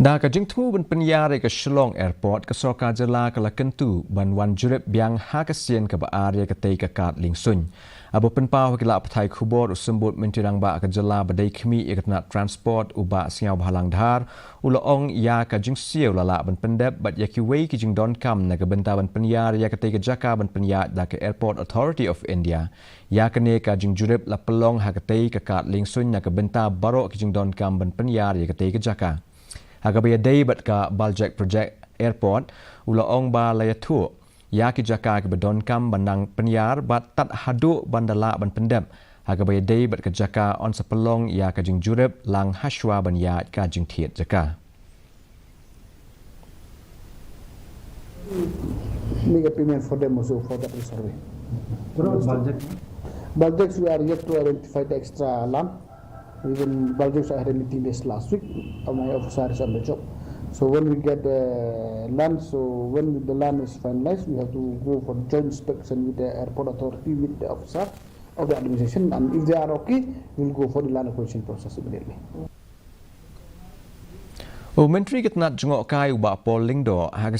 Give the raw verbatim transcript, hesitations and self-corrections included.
Da ka jingthmu ban pynïar ïa ka Shillong Airport, ka sorkar jylla ka la kyntu ban wan jurip biang ha ka sien kaba ar ïa katei ka kad liengsuiñ. Haba pynpaw ha ki lad pathai khubor, u Symbud Myntri Rangbah ka jylla ba dei khmih ïa ka tnat transport, u Bah Sniawbhalang Dhar, u la ong ïa ka jingsiew la lah ban pyndep bad ïa kiwei ki jingdonkam na ka bynta ban pynïar ïa katei ka jaka ban pynïaid da ka Airport Authority of India. Ïa kane ka jingjurip la pynlong ha katei ka kad liengsuiñ na ka bynta baroh ki jingdonkam ban pynïar ïa katei ka jaka. Ha kaba ïadei bad ka Baljek Project Airport, u la ong ba la ïathuh ïa ki jaka kiba donkam ban nang pynïar bad tad haduh ban da lah ban pyndep ha kaba ïadei bad ka jaka, yn sa pynlong ïa ka jingjurip lang hashwa ban ïaid ka jingthied jaka. Make a payment for them also for that survey. What about Baljek? Baljek, we are yet to identify the extra land. Even Baljek, I had a meeting this last week. Uh, My officer is on the job. So when we get the land, so when the land is finalized, we have to go for joint inspection with the airport authority, with the officer of the administration. And if they are okay, we'll go for the land acquisition process immediately. U Myntri ka tnat jngohkai, u Bah Paul Lyngdoh, ha ka